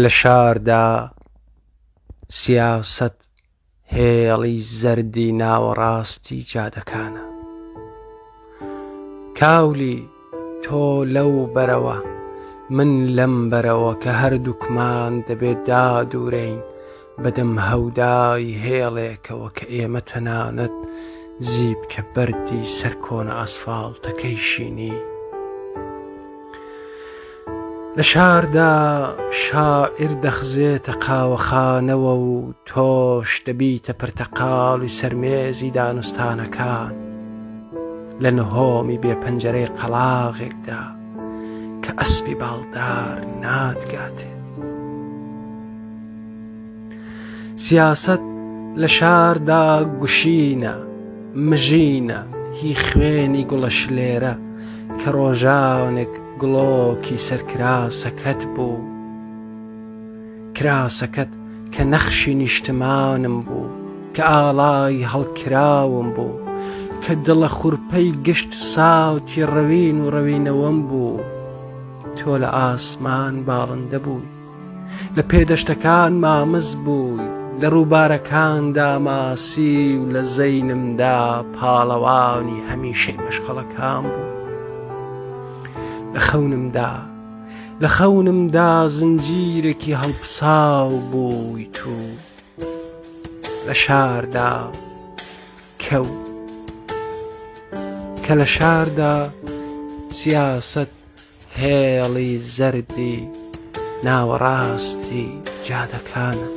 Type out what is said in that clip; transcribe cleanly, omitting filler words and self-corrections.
لە شاردا سیاسەت هێڵی زەردی ناوەڕاستی جادەکانە. کاولی تۆ لەو بەرەوە من لەم بەرەوە کە هەردووکمان دەبێت دادورەین بەدەم هەودای هێڵێکەوە کە ئێمە تەنانەت زیپکە بەردی سەر کۆنە ئاسفاڵتەکەیشی نین. لە شاردا شاعیر دەخزێتە قاوەخانەوە و تۆش دەبیتە پرتەقاڵی سەرمێزی دانوستانەکان لە نهۆمی بێ پەنجەرەی قەڵاغێکدا کە ئەسپی باڵدار ناتگاتێ. سیاسەت لە شاردا گوشینە، مژینە، هی خوێنی گوڵە شلێرە کە ڕۆژانێک گڵۆکی سەر کراسەکەت بوو. کراسەکەت کە نەخشی نیشتمانم بوو، کە ئاڵای هەڵکراوم بوو، کە دڵە خورپەی گشت ساتی ڕەوین و ڕەوینەوەم بوو. تۆ لە ئاسمان باڵندە بووی. لە پێدەشتەکان مامز بووی، لە ڕووبارەکاندا ماسی و لە زەینمدا پاڵەوانی هەمیشەی مەشخەڵەکان بووی. لە خەونمدا، لە خەونمدا زنجیرێکی هەڵپساو بوویت و لە شاردا کەو. کە لە شاردا سیاسەت هێڵی زەردی ناوەڕاستی جادەکانە.